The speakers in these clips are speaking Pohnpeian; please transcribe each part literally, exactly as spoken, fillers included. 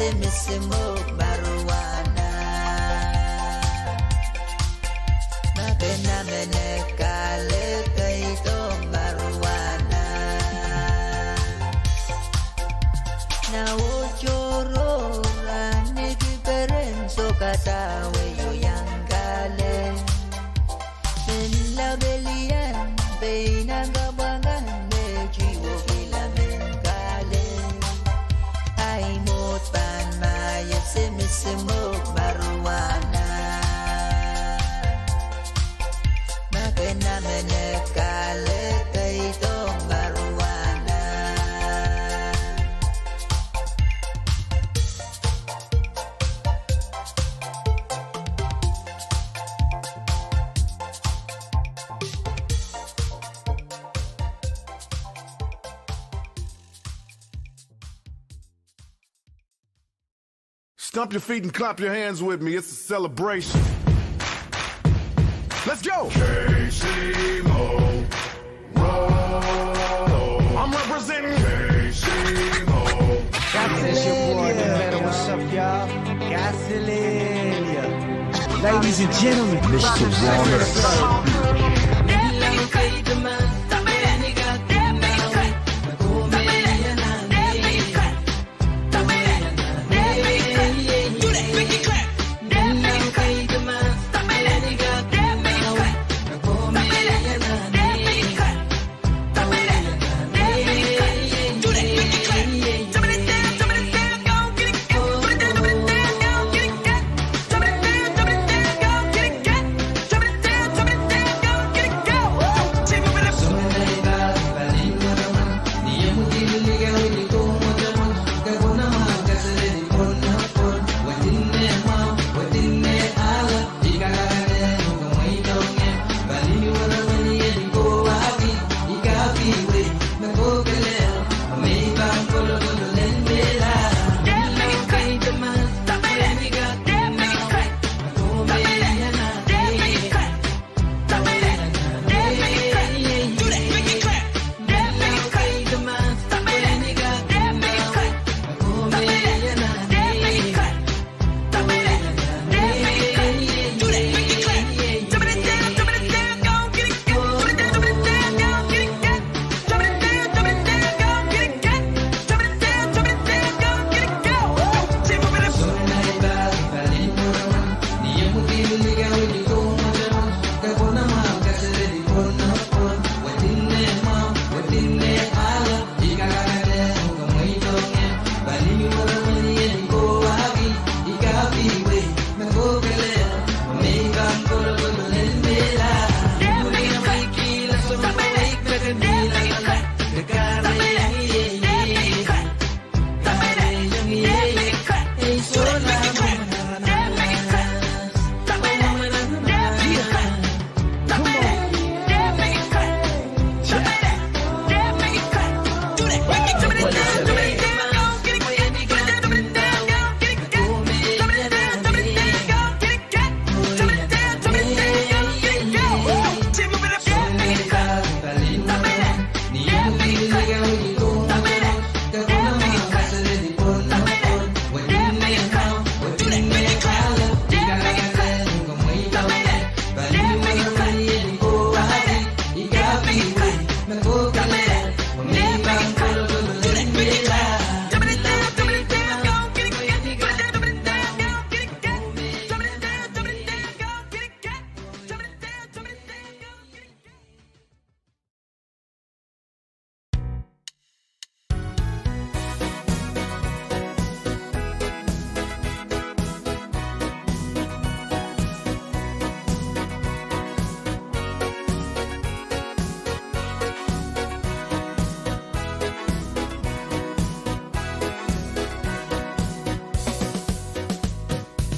Misi mwo marijuana. Ma ke nda me ne kahlek, keido marijuana. Na ohtoro rahnwet, peren soh kadawe oh iang kahlek. Menlau pelien pein nan kapwang kan, me tiwo kila men kahlek. Ahi mwohd pahn mie se misi mwo marijuana. Ma ke nda me ne kahlek, keido marijuana. Stomp your feet and clap your hands with me. It's a celebration. Let's go! K C Mo. Whoa. I'm representing K C Mo. This is your boy, the Metal. What's up, y'all? Kasilelia. Ladies and gentlemen, Mister Warner.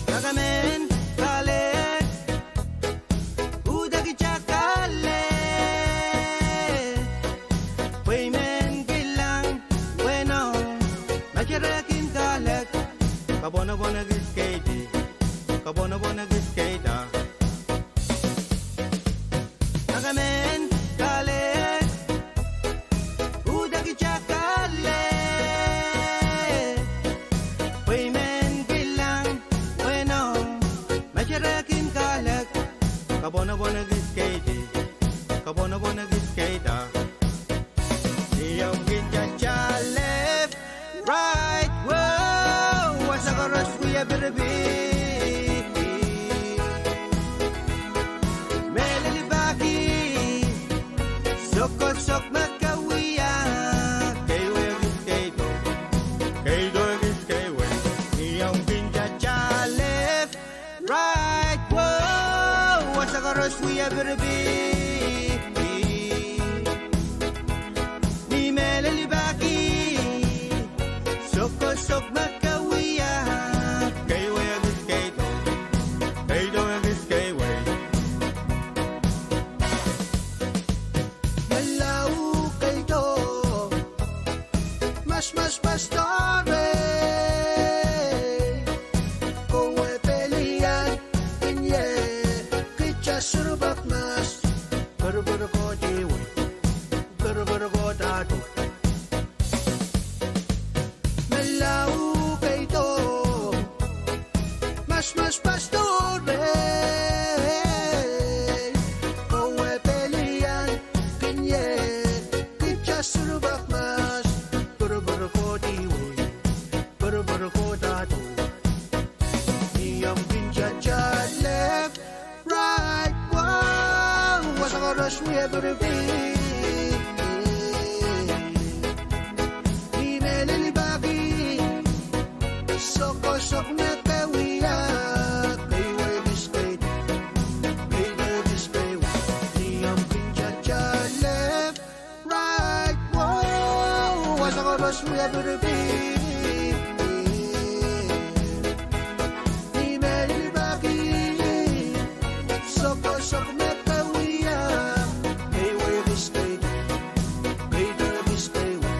Kakehmen kahlek, uhdahki kahlek, pwe I men kilang pweno, ma ke rehkin kahlek, kapwonopwon ekis keidi, kapwonopwon ekis keida. Kakehmen kahlek, uhdahki kahlek, pwe I men Kapwonopwon ekis keidi, kapwonopwon ekis keida. Ni omw kin tatail left, right, wow, wasa koaros wie piripir. Mehlel pahki, sokosok me ke wia, keiwe ekis keido, keido ekis keiwe. Ni omw kin tatail left, right, wow, wasa koaros wie piripir. Ni mehlel pahki, sokosok me ke wia, keiwe ekis keido, keido ekis keiwe. Melau keido, mas mas pastor e, kowe pelian, inye, kita surpak mas, perper kodiwe, perper kodado. Melau keido, mas mas pastor e, kowe pelian, inye, kita surpak mas, perper kodiwe, perper kodado. Ni omw kin tatail left, right, wow, wasa koaros wie piripir. Ni mehlel pahki, sokosok me ke wia, keiwe ekis keido, keido ekis keiwe. Ni omw kin tatail left, right, wow, wasa koaros wie piripir. Ni mehlel pahki, sokosok me ke wia, keiwe ekis keido, keido ekis keiwe.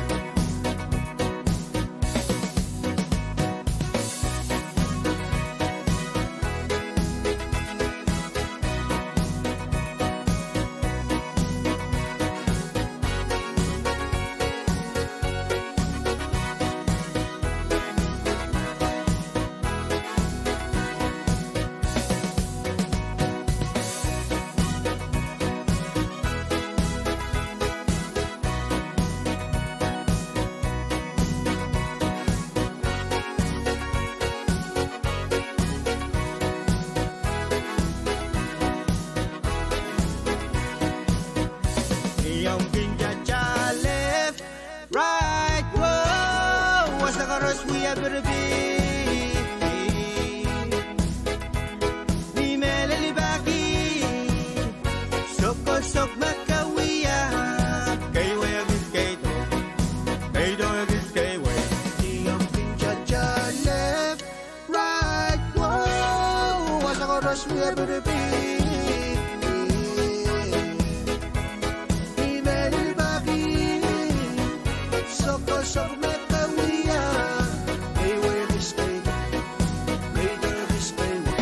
Ni omw kin tatail left, right, wow, wasa koaros wie piripir. Ni mehlel pahki, sokosok me ke wia, keiwe ekis keido, keido ekis keiwe. Ni omw kin tatail left, right, wow, wasa koaros wie piripir. Ni mehlel pahki, sokosok me ke wia, keiwe ekis keido, keido ekis keiwe.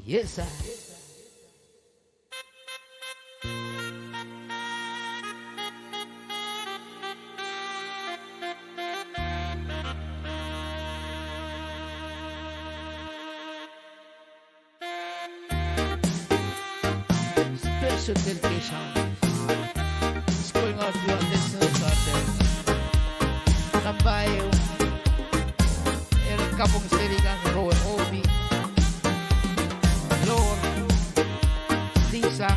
Yes, sir. Special dedication. It's going out to our listeners out there. Nambaio, Eri Kapong Selikan, Roe Obi, Lor, Lisa,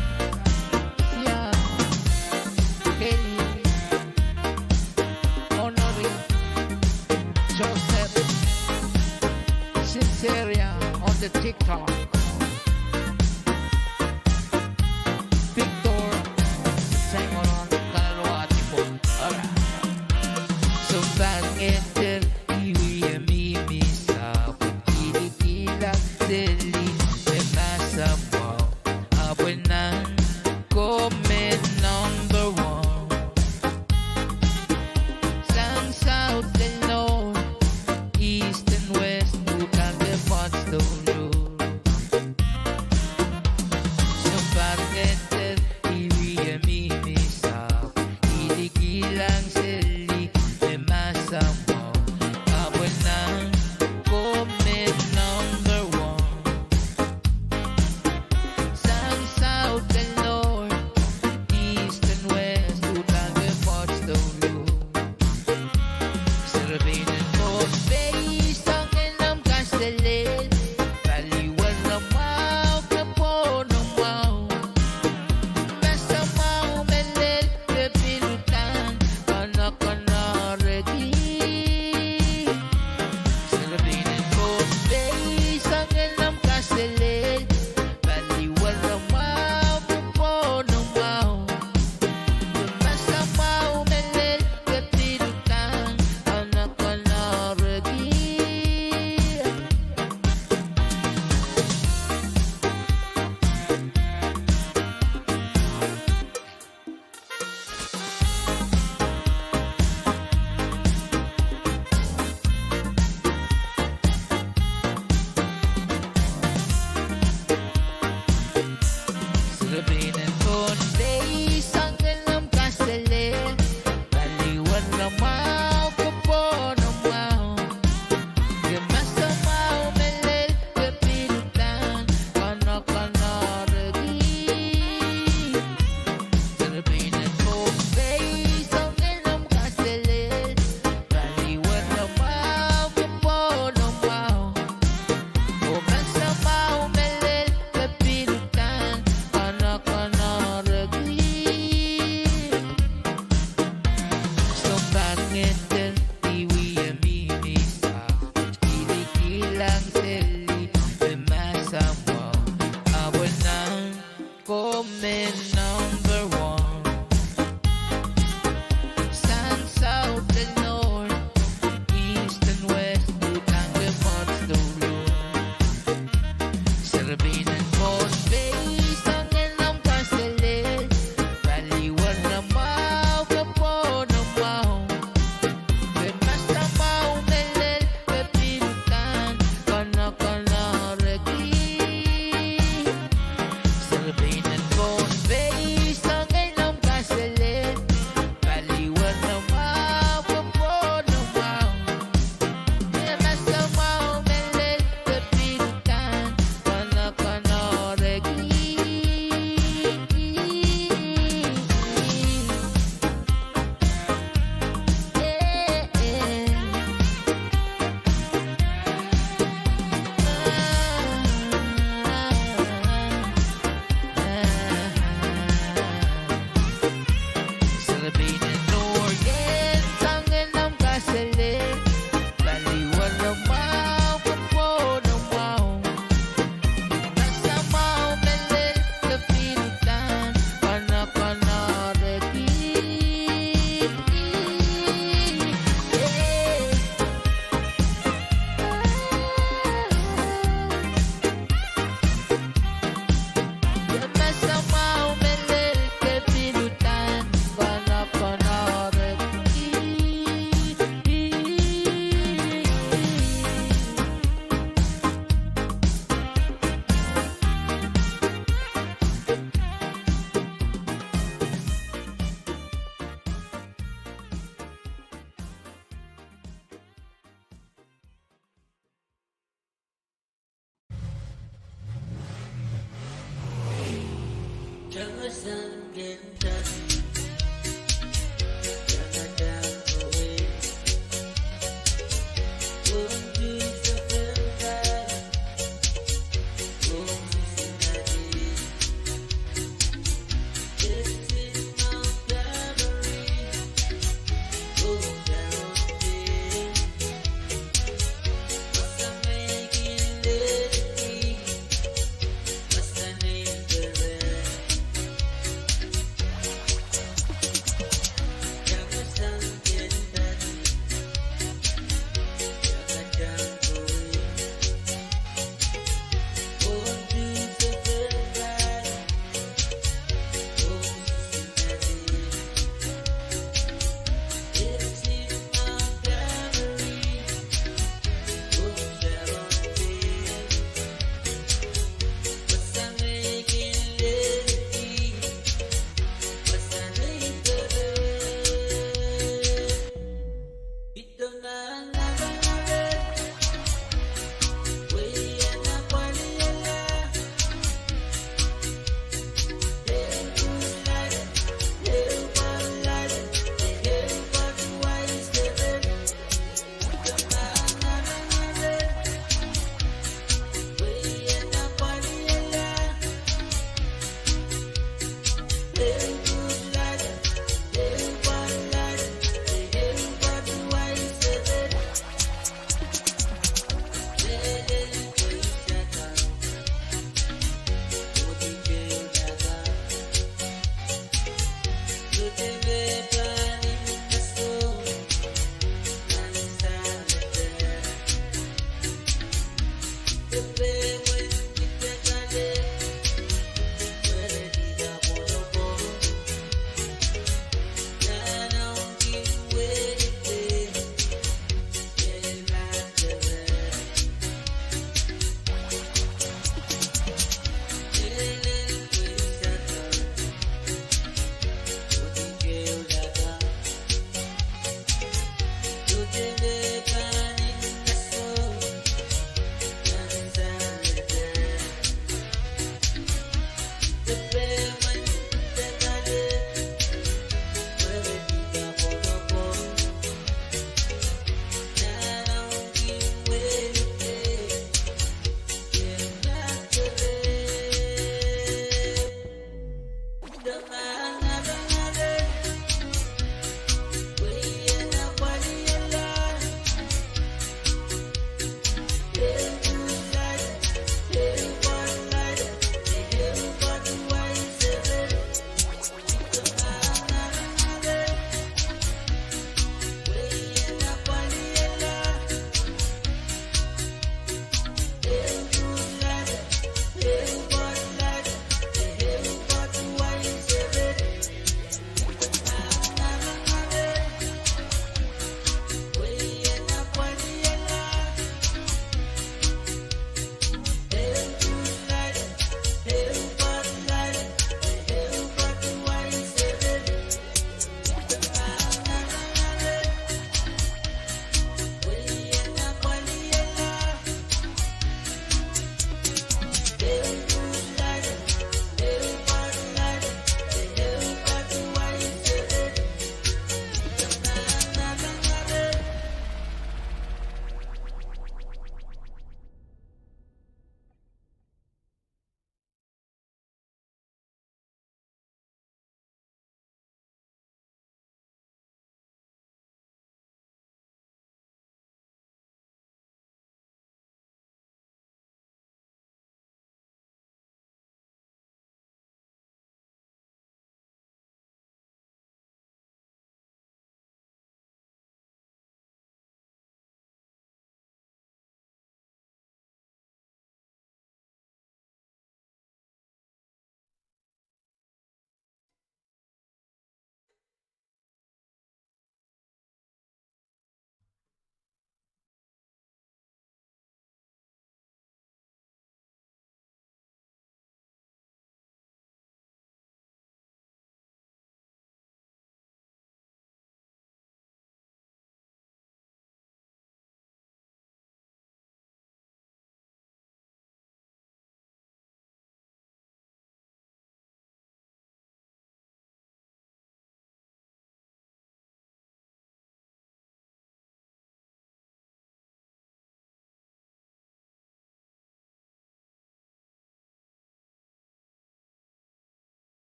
Sian, Kelly, Honori, Joseph, Sinceria on the TikTok. Victor, Simon on Kalwati Pon. Alright. Sounpar ngehn dehr iwia mihmi sahpw, kilikilang seli me mahsen mwahu, ahpw nan ko me number one. Sang south and north, east and west, uhdahn ke pwoat stohlo. Sounpar ngehn dehr iwia mihmi sahpw, kilikilang seli me mahsen mwahu, ahpw nan ko me number one. Sang south and north, east and west, uhdahn ke pwoat stohlo. Serepein en Pohnpei, soangen omw kaselel, pali were mwahu, kepwohn mwahu, mahsen mwahu me lel, ke pil uhdahn konokonohrki. Serepein en Pohnpei, soangen omw kaselel, pali were mwahu, kepwohn mwahu, mahsen mwahu me lel, ke pil uhdahn konokonohrki. Serepein en Pohnpei, soangen omw kaselel, pali were mwahu, kepwohn mwahu, mahsen mwahu me lel, ke pil uhdahn konokonohrki. Serepein en Pohnpei, soangen omw kaselel, pali were mwahu, kepwohn mwahu, oh mahsen mwahu me lel, ke pil uhdahn konokonohrki. Sounpar ngehn dehr iwia mihmi sahpw, kilikilang seli me mahsen mwahu, ahpw nan ko me number one. Sang south and north, east and west, uhdahn ke pwoat stohlo. Serepein en Pohnpei, soangen omw kaselel, pali were mwahu, kepwohn mwahu, mahsen mwahu me lel, ke pil uhdahn konokonohrki. Serepein en Pohnpei,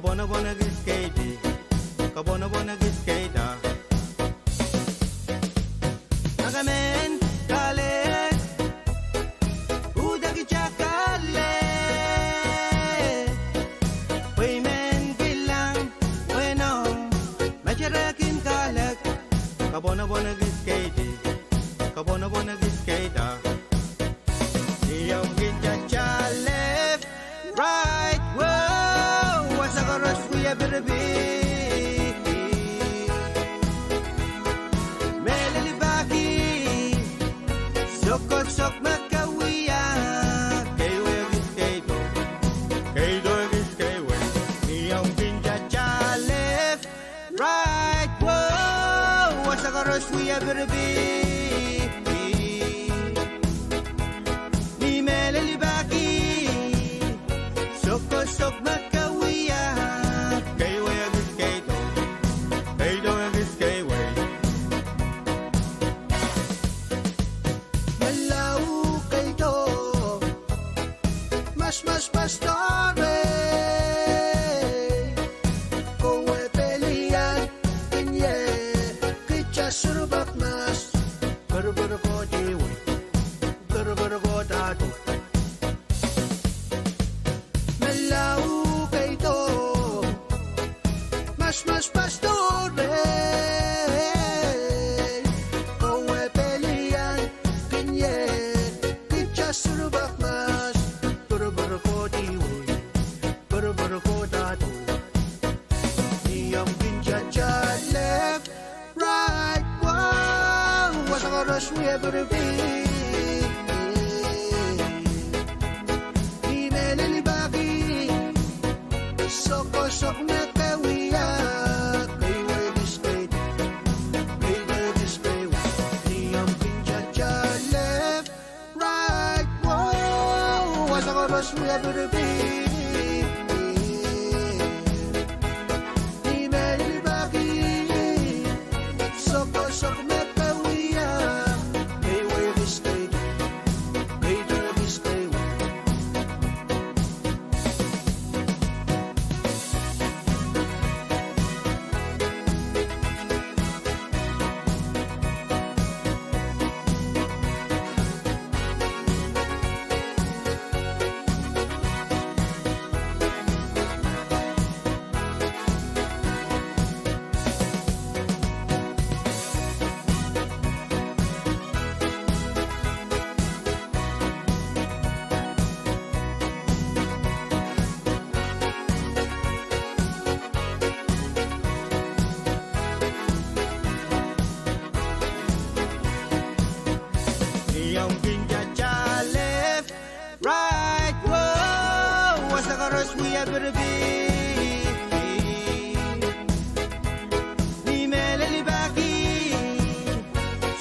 Pwonopwon ekis keidi, kapwonopwon ekis keida. Makamen kalek, udahki kalek. Pwe I men kilang, weno, me sehse kin kalek. Kapwonopwon ekis keidi, kapwonopwon ekis keida. Ni omw kin sansal left, right, wow, wasa koaros wia piripir. Mehlel I pahki, sokosok me ke wia, keiwe ekis keido, keido ekis keiwe. Ni omw kin sansal left, right, wow, wasa koaros wia piripir. Ni mehlel I pahki, sokosok me ke wia, keiwe ekis keido, keido ekis keiwe. Melau keido, mas mas pastor, kowe pelian, kin ie, kitail sohte pak mas, kerker kohdi wei, kerker kohda tu. Melau keido, mas mas pastor, kowe pelian, kin ie, kitail sohte pak mas, kerker kohdi wei, kerker kohda tu. Ni omw kin sansal left, right, wow, wasa koaros wia piripir. Ni mehlel I pahki, sokosok me ke wia, keiwe ekis keido, keido ekis keiwe. Ni omw kin sansal left, right, wow, wasa koaros wia piripir. Ni mehlel I pahki, sokosok me ke wia, keiwe ekis keido, keido ekis keiwe. Ni omw kin sansal left, right, wow, wasa koaros wia piripir. Ni mehlel I pahki,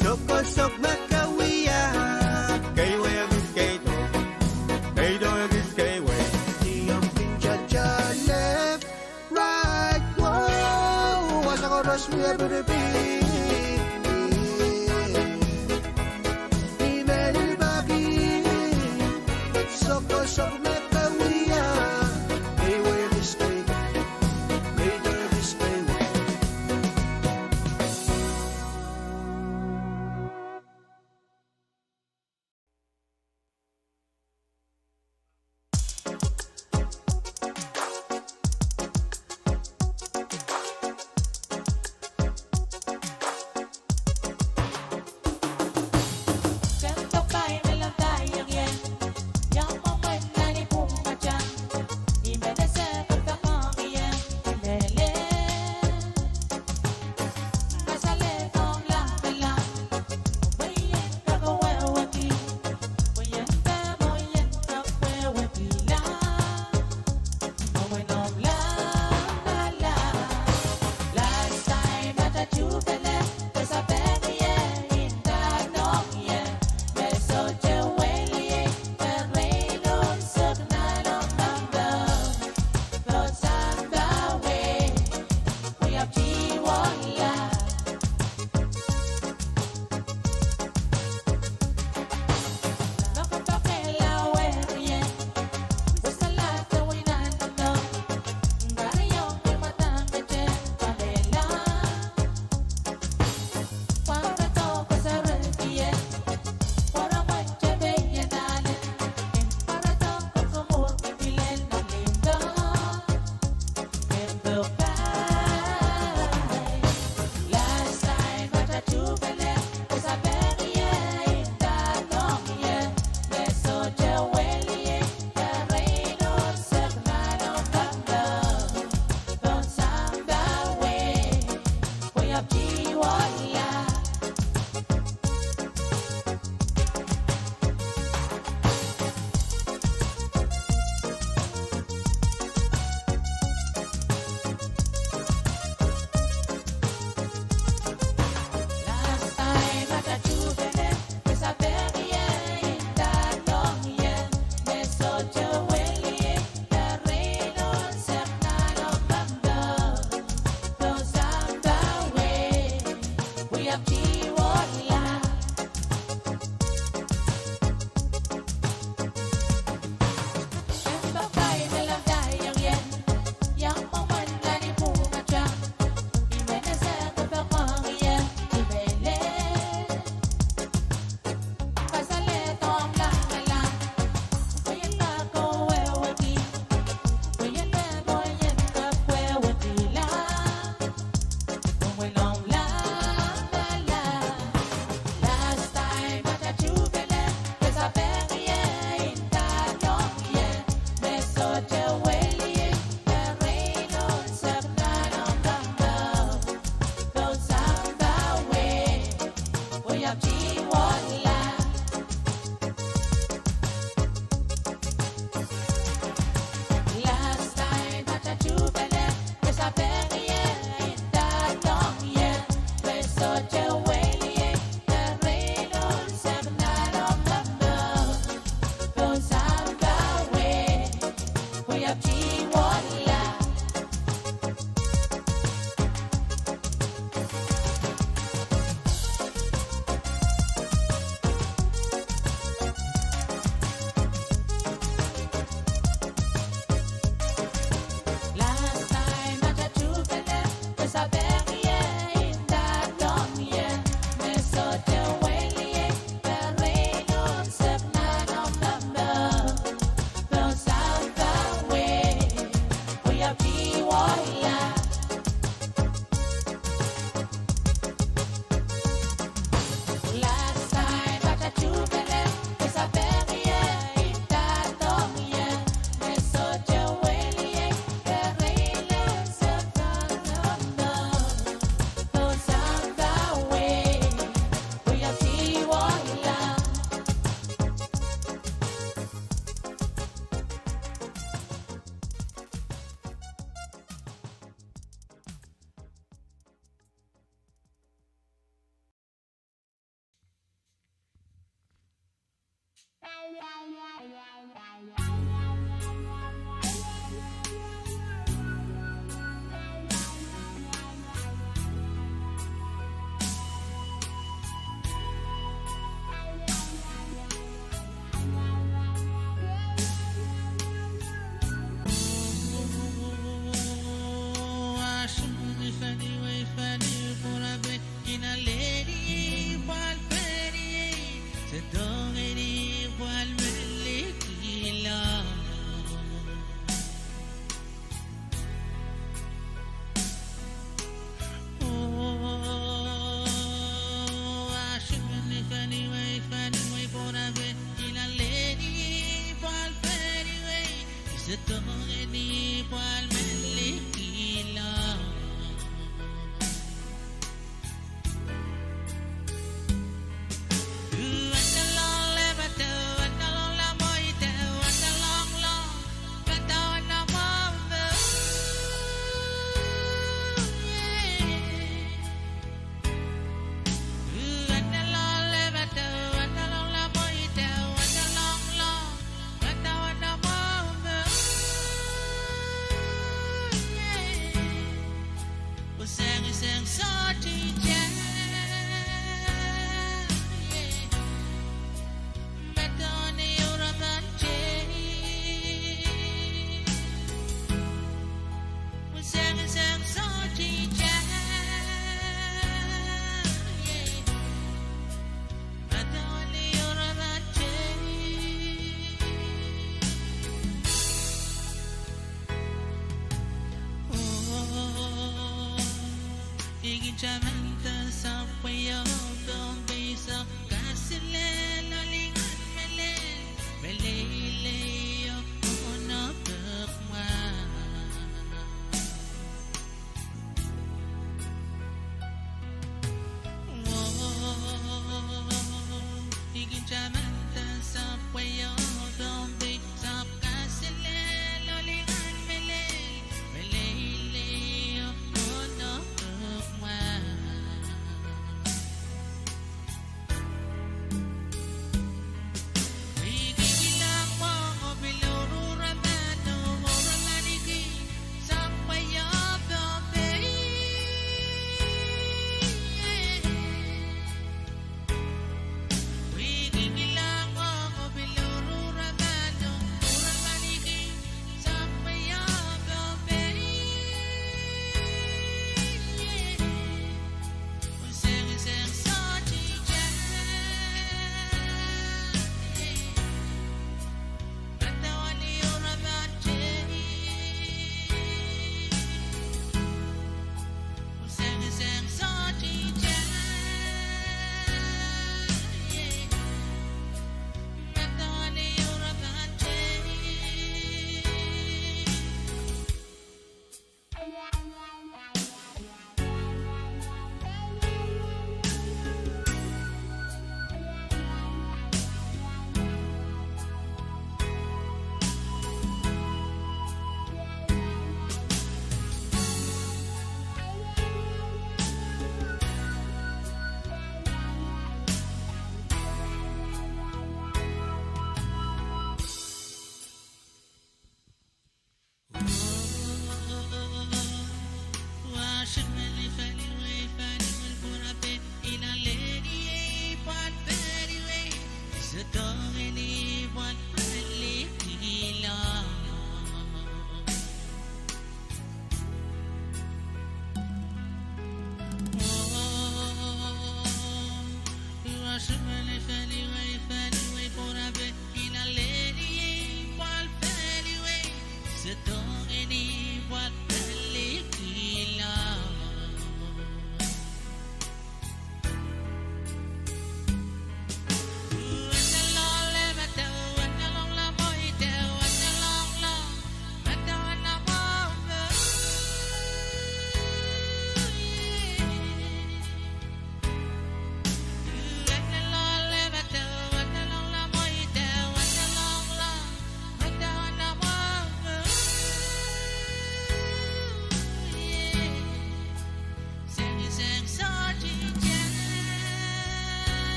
sokosok me ke wia, keiwe ekis keido, keido ekis keiwe. Ni omw kin sansal left, right, wow, wasa koaros wia piripir. Ni mehlel I pahki, sokosok me ke wia, keiwe ekis keido, keido ekis keiwe.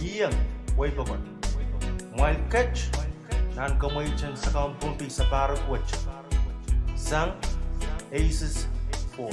Iang, wei pokon. Mwail ket, nan kamweitin Sakaun Pohnpei sapahrek wet. Sang Aces four.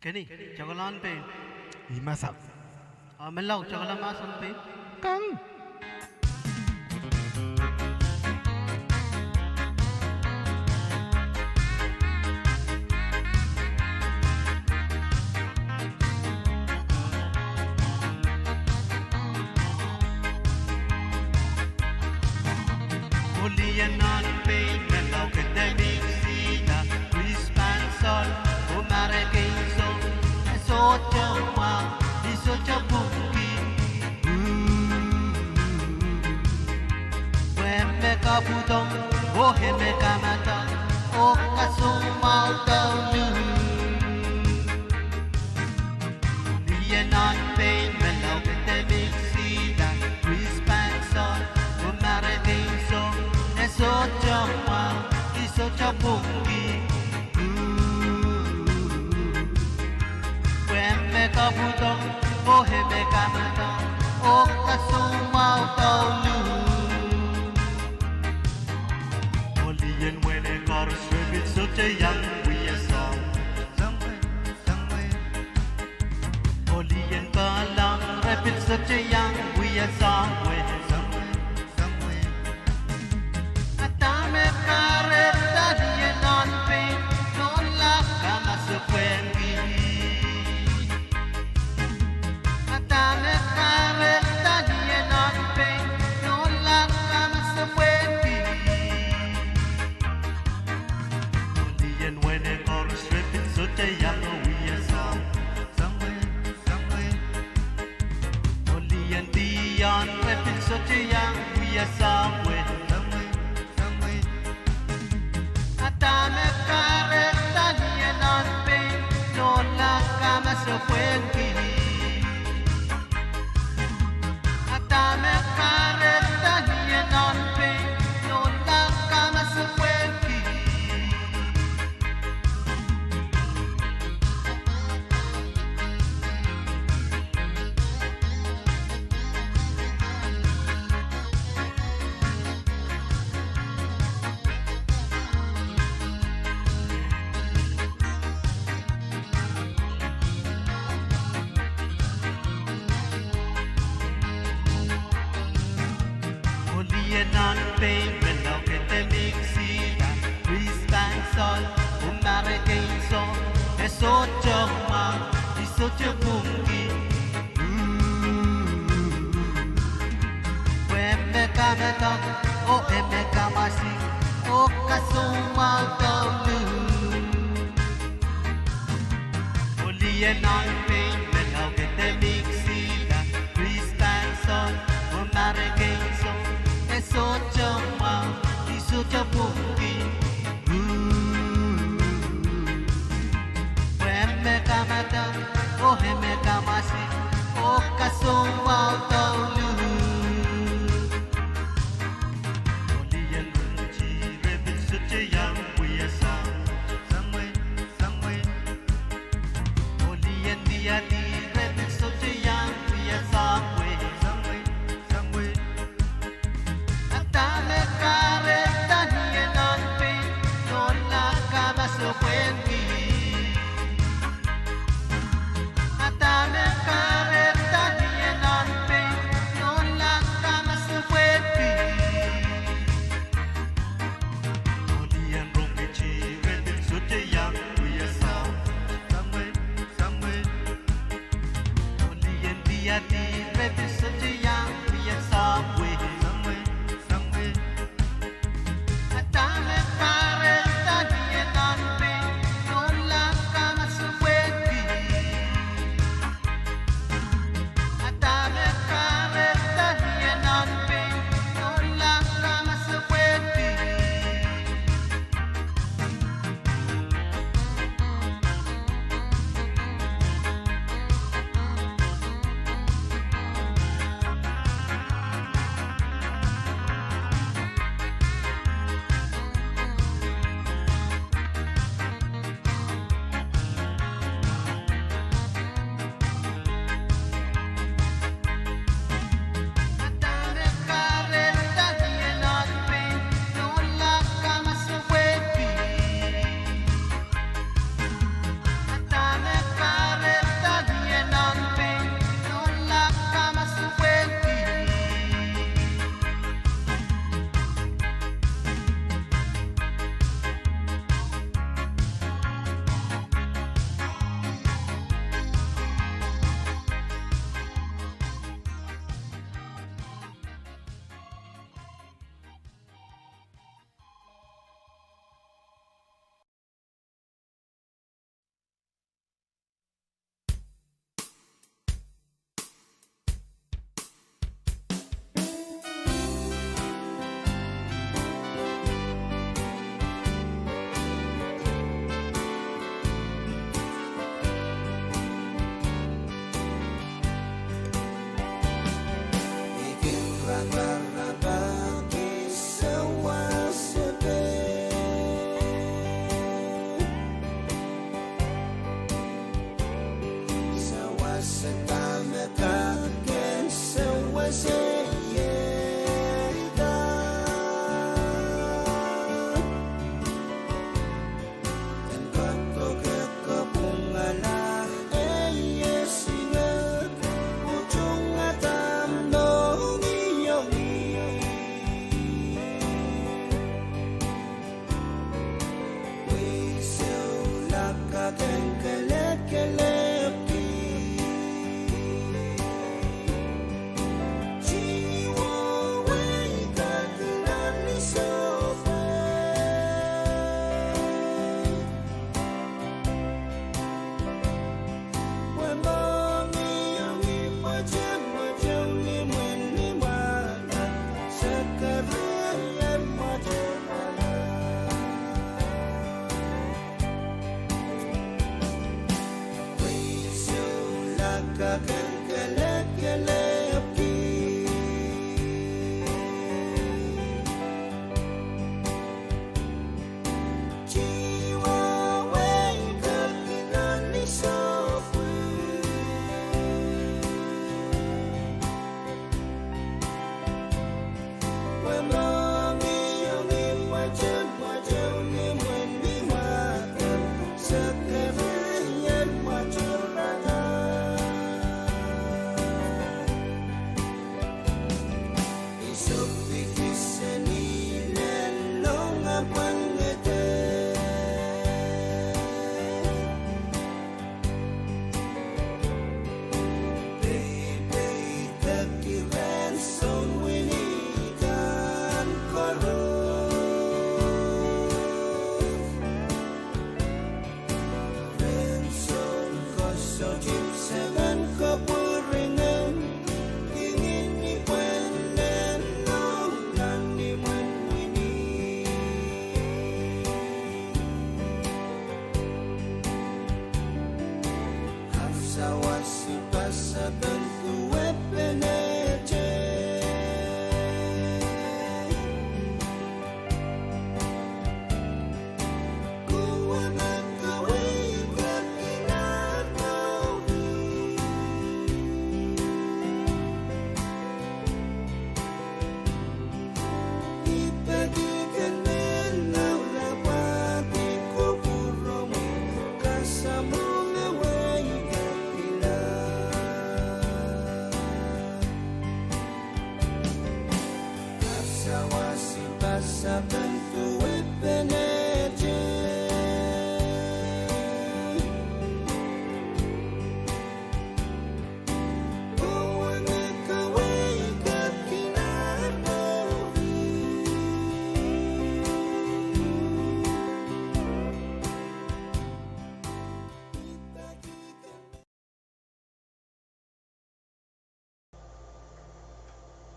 Keni, tokolahng pein. I masak. A menlau, tokolahng mahsen pein. Kang. Oh lien nan pein, menlau academic sida, Chris pahn soal, oh Marek Eison, e sohte mwahu, I sohte pwungki. Pwe me kapwudong, oh e me kamadang, oh kasoumwahu douluhl. Lien nan pein, menlau academic sida, Chris pahn soal, oh Marek Eison, e sohte mwahu, I sohte pwungki. Pwe me kapwudong, oh e me kamadang, oh kasoumwahu douluhl. Oh lien wehne koaros re pil sohte iang wia soahng. Oh lien kohlahng re pil sohte iang wia soahng wet. A dahme kahrehda lien nan pein, nohla kamasepwehn kih. A dahme kahrehda lien nan pein, nohla kamasepwehn kih. Oh lien wehne koaros re pil sohte iang wia soahng. Oh lien dion re pil sohte iang wia soahng wet. A dahme kahrehda lien nan pein, nohla kamasepwehn kih. A dahme kahrehda lien nan pein, nohla kamasepwehn kih. Oh lien nan pein, menlau academic sida, Chris pahn soal, oh Marek Eison, e sohte mwahu, I sohte pwungki. Pwe me kamadang, oh e me kamasi, oh kasoumwahu douluhl. Oh lien nan pein, menlau academic sida, Chris pahn soal, oh Marek Eison, e sohte mwahu, I sohte pwungki. Pwe me kamadang, oh e me kamasi, oh kasoumwahu douluhl. Oh lien rongiti re pil sohte iang wia soahng. Oh lien diadi re pil sohte iang wia soahng wet. A dahme kahrehda lien nan pein, nohla kamasepwehn kih. A dahme kahrehda lien nan pein, nohla kamasepwehn kih. Oh lien rongiti re pil sohte iang wia soahng. Oh lien diadi re pil sohte iang wia soahng wet. A dahme kahrehda lien nan pein, nohla kamasepwehn kih. A dahme kahrehda lien nan pein, nohla kamasepwehn kih.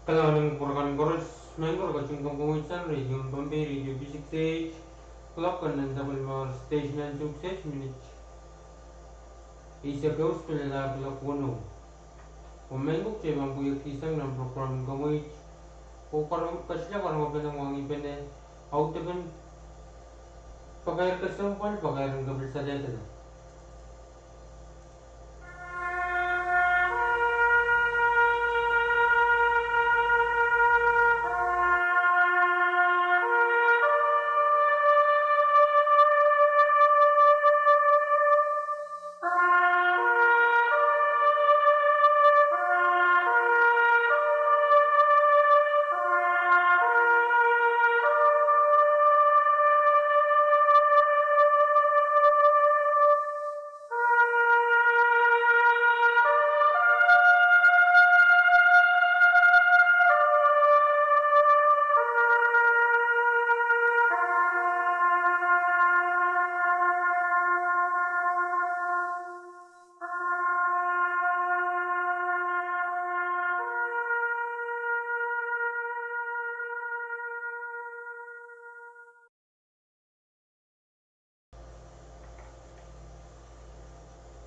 Kalahngan en kupwur kan koaros, maing ko, re ketin kamwomwei sang Radio Pohnpei, Radio P six eight, clock kan nan sapwellimomwi station en Tuksej, minit eisek ehu pil lel kuloak weneu. Oh maing ko, kitail pahn pweiekihsang nan program en kamweit, oh karonge, ketido karonge pene, mwahngih pene, audepen Pakair Kesempwal, Pakair en Kepil Salehdala.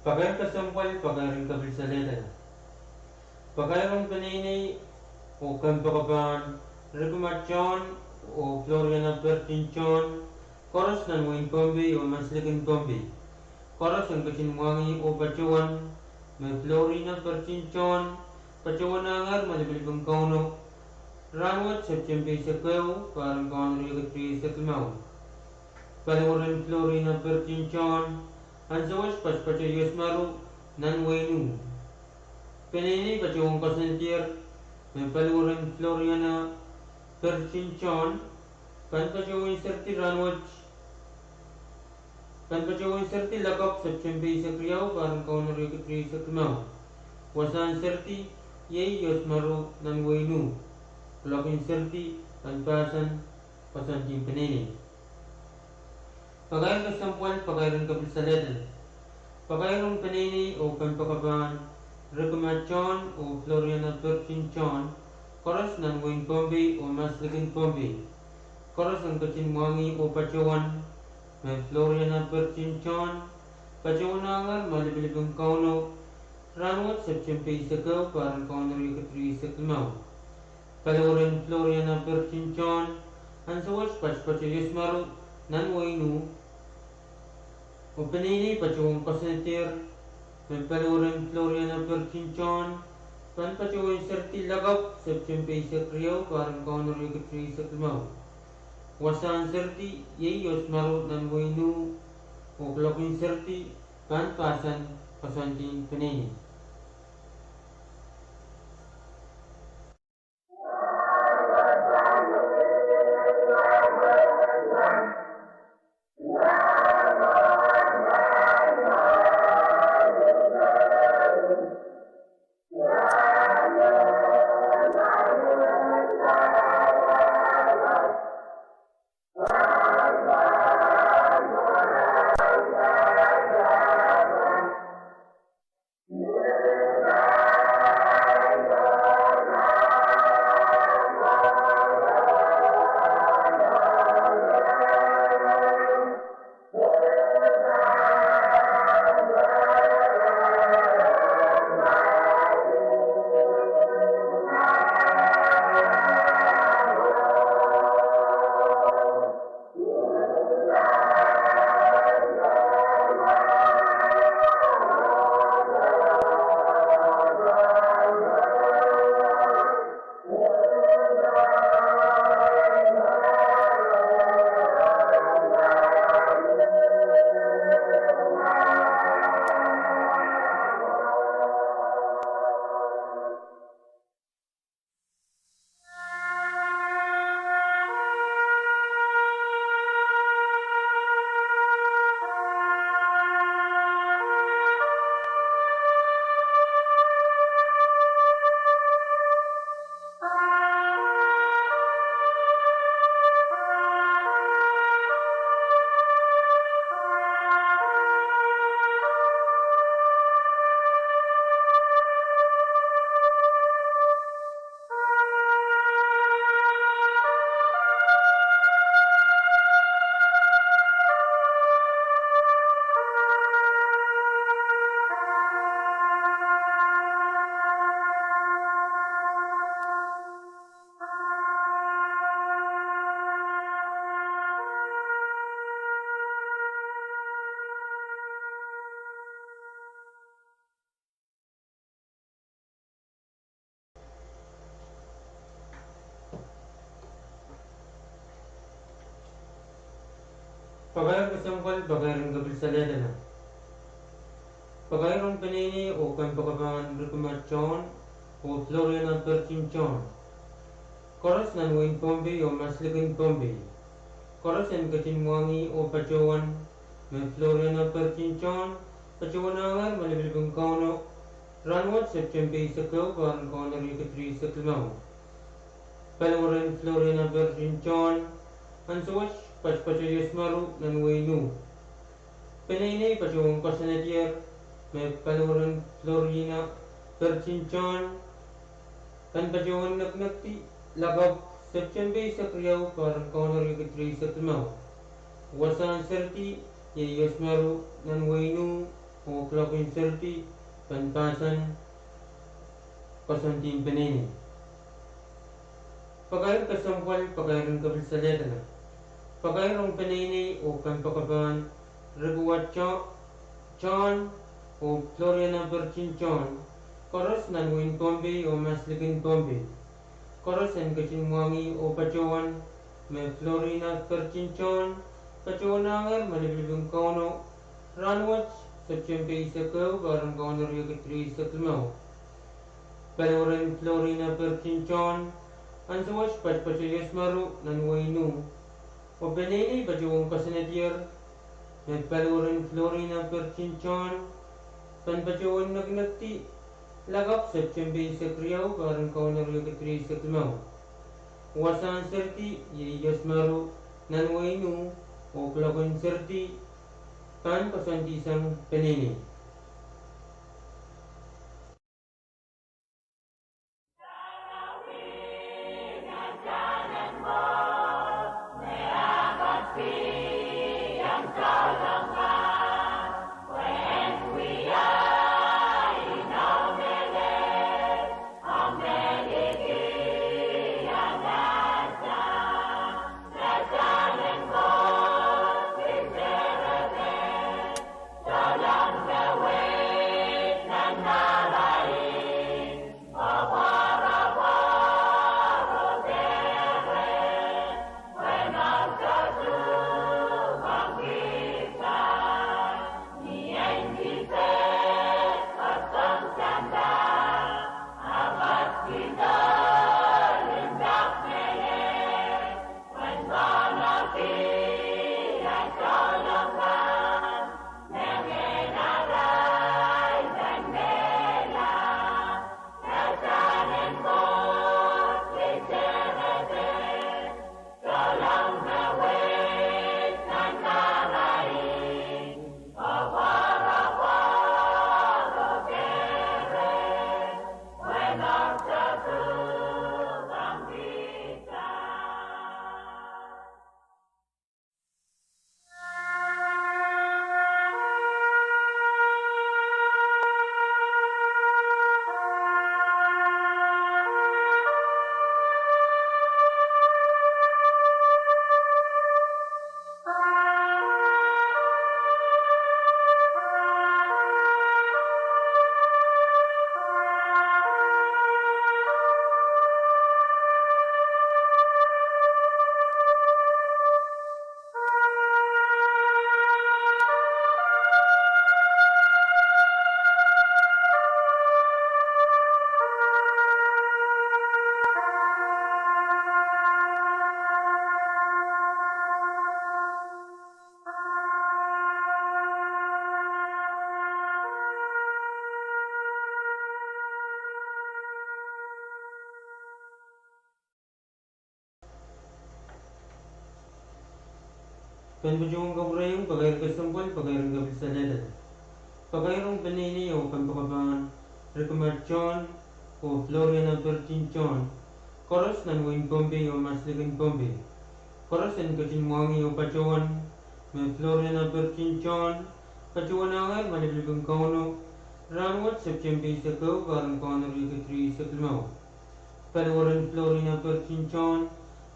Pakair Kesempwal, Pakair en Kepil Salehdala. Pakair ong peneinei oh kempoakepahn Rikima John oh Floriana Pertin John, koaros nan wehin Pohnpei oh maslikin Pohnpei. Koaros en ketin mwahngih oh patohwan me Floriana Pertin John patohwanohngehr me lipilipil en Kauno rahnwet Septempe eisek ehu, pahr en kaun riekid rieisek limau. Paliwaren Floriana Pertin John, ansou wet patopato ios maru nan wehin uh. Peneinei patohwan koasoanedier me Paliwaren Floriana Pertin John pahn patohwan seridi rahnwet, pahn patohwan seridi lakapw Septempe eisek riau, pahr en kaun riekid rieisek limau. Wasahn seridi iei ios maru nan wehin uh. Kuloak en seridi pahn pahsan koasoandien peneinei. Pakair Kesempwal, Pakair en Kepil Salehdala. Pakair ong peneinei oh kempoakepahn Rikima John oh Floriana Pertin John, koaros nan wehin Pohnpei oh maslikin Pohnpei. Koaros en ketin mwahngih oh patohwan me Floriana Pertin John patohwanohngehr me lipilipil en Kauno rahnwet Septempe eisek ehu, pahr en kaun riekid rieisek limau. Paliwaren Floriana Pertin John, ansou wet patopato ios maru nan wehin uh. Oh peneinei patohwan koasoanedier me Paliwaren Floriana Pertin John pahn patohwan seridi lakapw Septempe eisek riau, pahr en kaun riekid rieisek limau. Wasahn seridi iei ios maru nan wehin uh. Oh kuloak en seridi pahn pahsan koasoandien peneinei. Pakair kesempwal, pakair en kepil salehdala. Pakair ong peneinei oh kompoakepahn Rikima John oh Floriana Pertin John. Koaros nan wehin Pohnpei oh maslikin Pohnpei. Koaros en ketin mwahngih oh patohwan me Floriana Pertin John patohwanahngehr me lipilipin Kauno rahnwet Septempe eisek ehu, pahr en Kauno riekid rieisek limau. Paliwaren Floriana Pertin John, ansou wet patopato iosmaru nan wehin Nuh. Peneinei patohwan koasoanedier me Paliwaren Floriana Pertin John pahn patohwan nekinekdi lakapw Septempe eisek riau, pahr en Kauno riekid rieisek limau. Wasahn seridi iei iosmaru nan wehin Nuh oh kuloak en seridi pahn pahsan koasoandien peneinei. Pakair kesempwal, pakair en kepil salehdala. Pakair ong peneinei oh kompoakepahn Rikima Jo-, John oh Floriana Pertin John. Koaros nan wehin Pohnpei oh maslikin Pohnpei. Koaros en ketin mwahngih oh patohwan me Floriana Pertin John patohwanahngehr me lipilipin Kauno rahnwet Septempe eisek ehu, pahr en Kauno riekid rieisek limau. Paliwaren Floriana Pertin John, ansou wet patopato iosmaru nan wehin Nuh. Oh peneinei patohwan koasoanedier me Paliwaren Floriana Pertin John pahn patohwan nekinekdi lakapw Septempe eisek riau, pahr en Kauno riekid rieisek limau. Wasahn seridi iei iosmaru nan wehin Nuh oh kuloak en seridi pahn koasoandi sang peneinei. Pahn patohwan kapwurehiong pakair kesempwal, pakair en kepil salehdala. Pakair ong peneinei oh kompoakepahn Rikima John oh Floriana Pertin John. Koaros nan wehin Pohnpei oh maslikin Pohnpei. Koaros en ketin mwahngih oh patohwan me Floriana Pertin John patohwanahngehr me lipilipin Kauno rahnwet Septempe eisek ehu, pahr en Kauno riekid rieisek limau. Paliwaren Floriana Pertin John,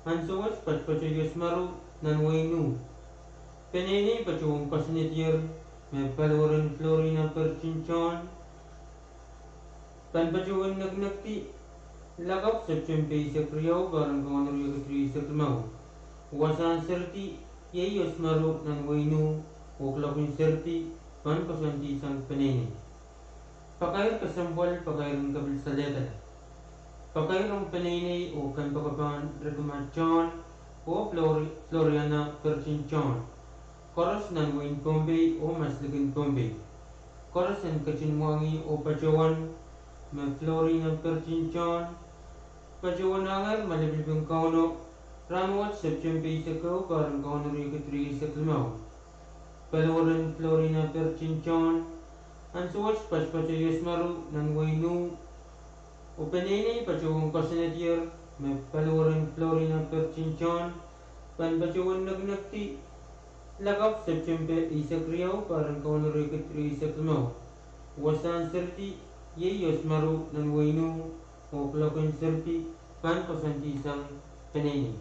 ansou wet patopato iosmaru nan wehin Nuh. Peneinei patohwan koasoanedier me Paliwaren Floriana Pertin John pahn patohwan nekinekdi lakapw Septempe eisek riau, pahr en Kauno riekid rieisek limau. Wasahn seridi Iei Iosmaru nan wehin U, oh kuloak en seridi pahn koasoandi sang peneinei. Pakair kesempwal, pakair en kepil salehda. Pakair ong peneinei oh kompoakepahn Rikima Tohn oh Flori-, Floriana Pertin Tohn, koaros nan wehin Pohnpei oh maslikin Pohnpei. Koaros en ketin mwahngih oh patohwan me Florina Pertin Tohn patohwanengehr me lipilipil en Kauno, rahnwet Septempe eisek ehu, pahr en Kauno riekid rieisek limau. Paliwaren Florina Pertin Tohn, ansou wet patopato Iosmaru nan wehin U, oh peneinei patohwan koasoanedier me Paliwaren Florina Pertin Tohn pahn patohwan nekinekdi lakapw Septempe eisek riau, pahr en Kauno riekid rieisek limau. Wasahn seridi iei Iosmaru nan wehin U, oh kuloak en seridi pahn koasoandi sang peneinei.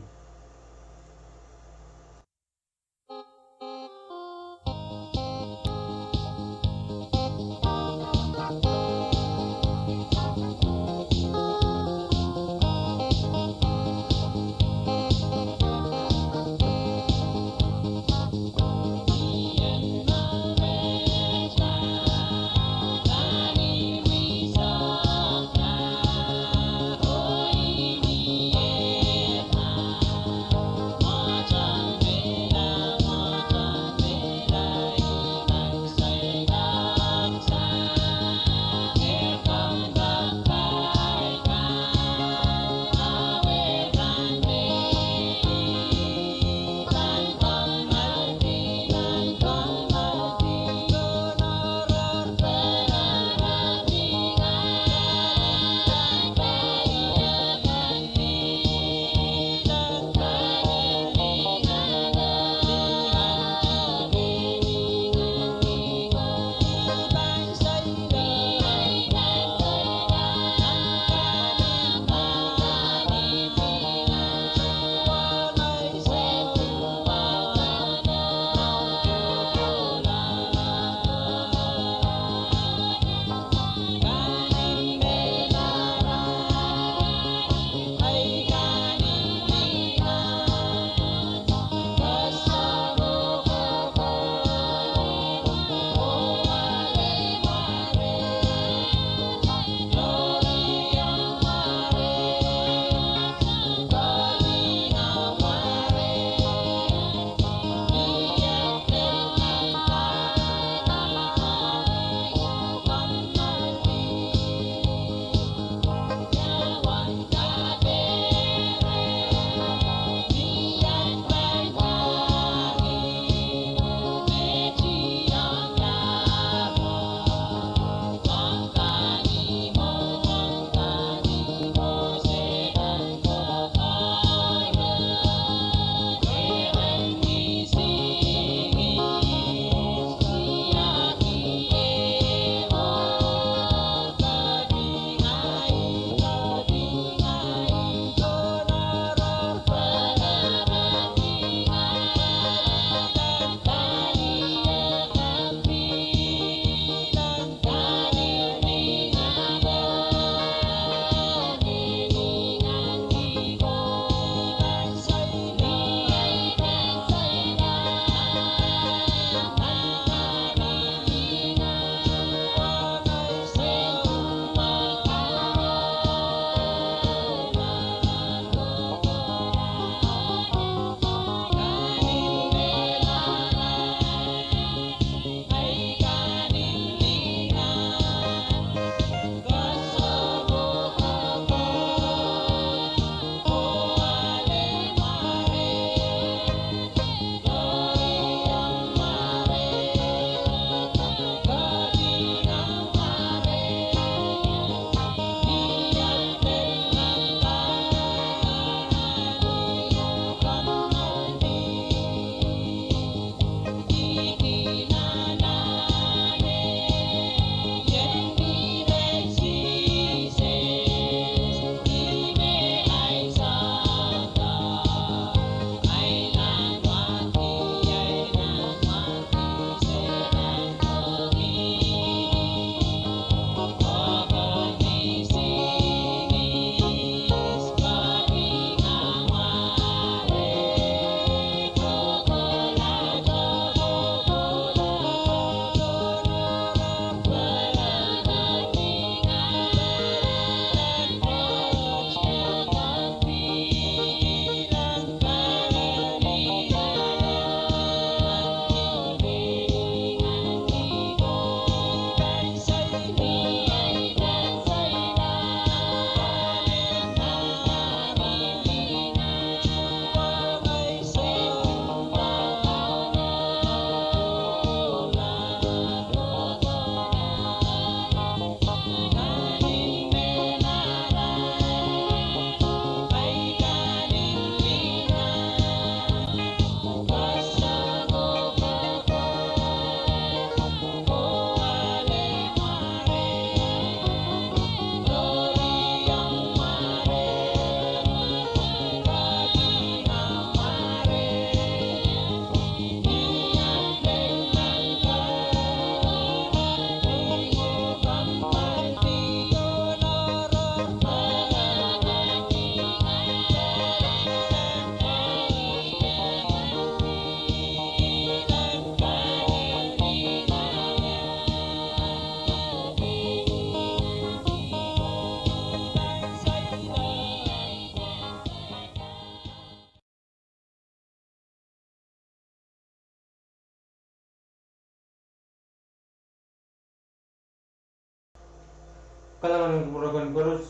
Kalahngan en kupwur kan koaros.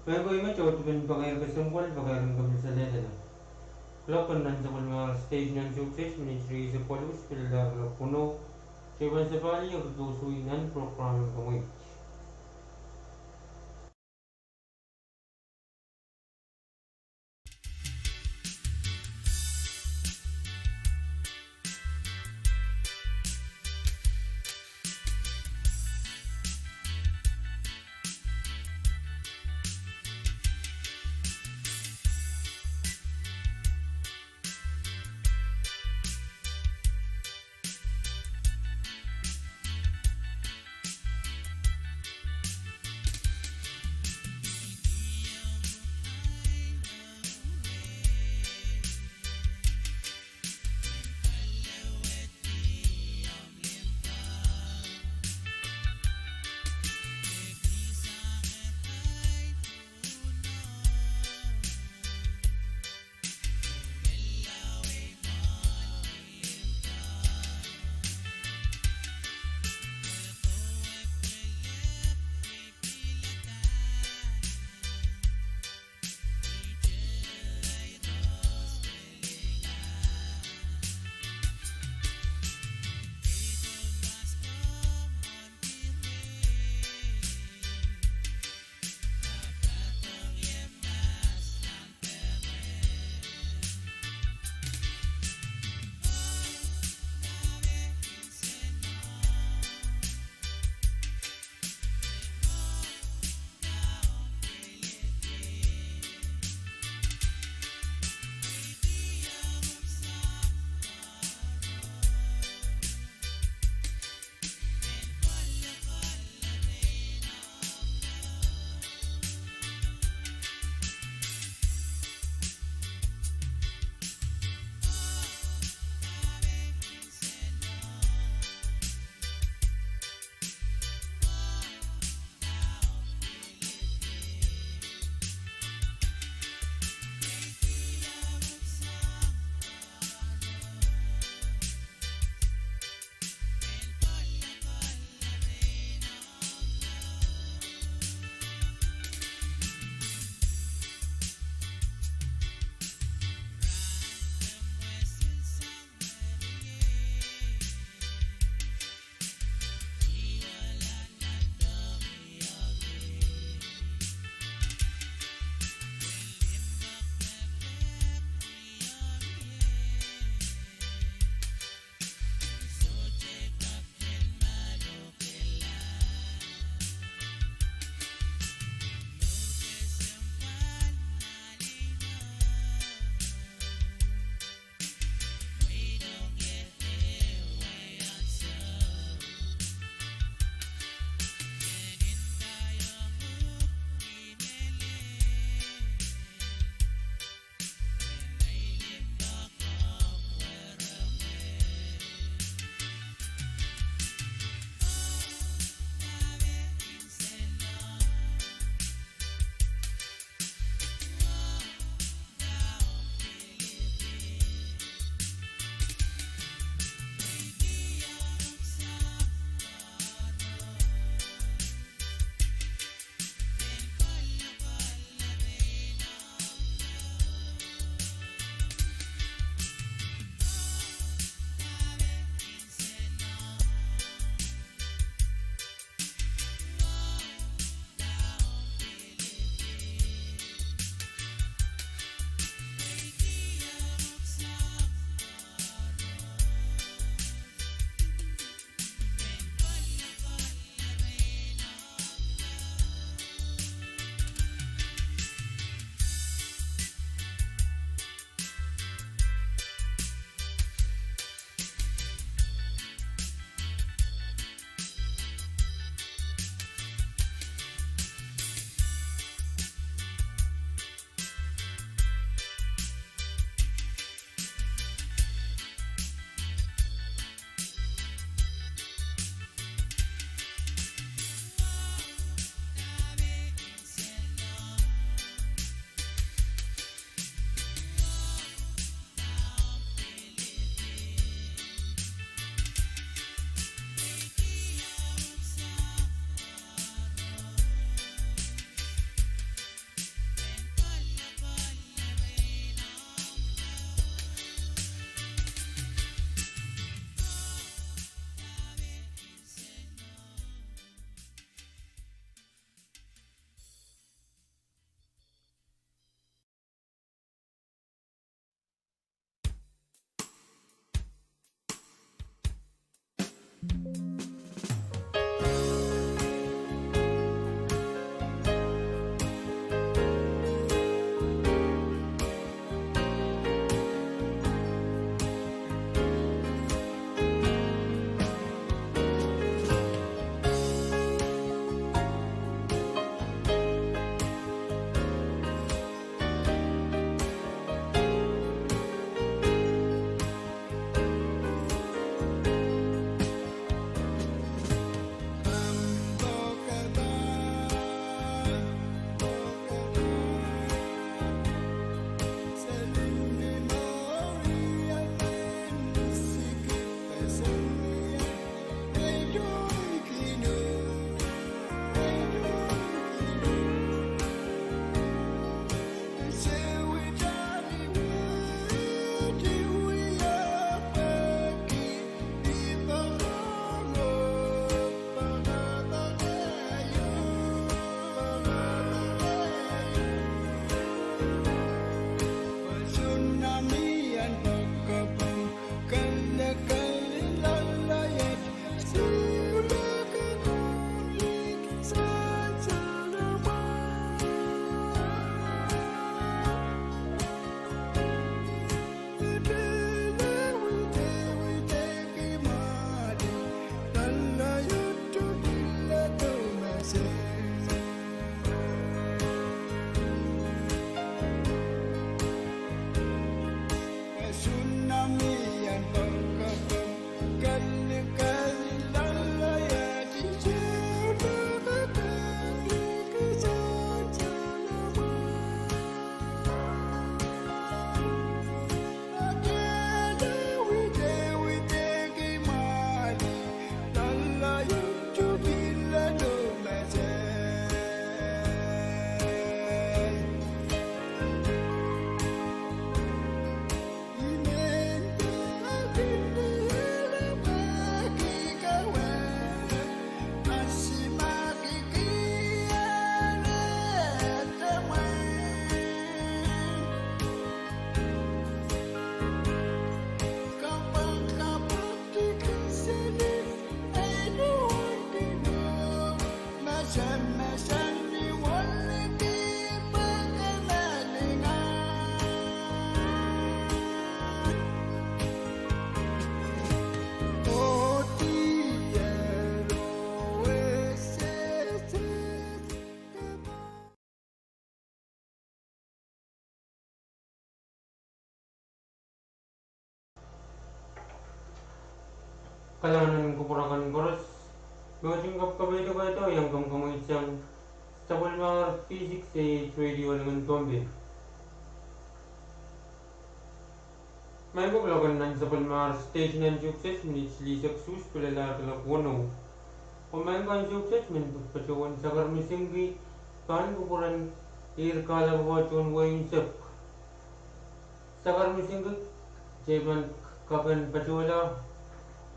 Pahn ko imet audipen pakair kesempwal, pakair en kepil salehdala. Kuloak kan nan sapwellimomwi station en Tuksas, minit rieisek waluh, pil lahr kuloak weneu. Sohte pahn sapahl, I pil koasoia nan program en komwi. Kalahngan en kupwur akan koaros, me ketin kapkapaiada kitail iang kamwkamweid sang sapwellimar V six A H Radio lingan Pohnpei. Maing ko, kuloak en nan sapwellimar station en Sukses minit silihsek suhs pil alahda kuloak weneu. Oh maing ko, en Sukses men patohwan sakar misingki pahn kupwuren ihr kahlap oh tohn wehin Sep. Sakar misingki, kitail pahn kak en patohla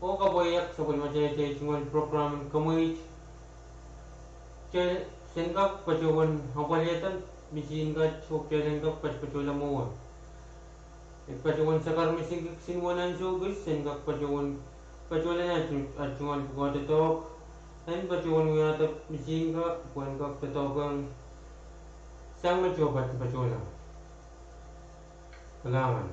oh kapwaiada sapwellimatail tungoal program en kamweid. Kitail en kak patohwan apwalihada misihn kat oh kitail en kak patopatohla mwowe. E patohwan sakar misingki kisin wehn ansou kis, en kak patohwan patohla nan aht tungoal pwukoa doadoahk, en patohwan wiahda misihn ka pwehn kak doadoahk sang me kitail patopatohla. Kalahngan.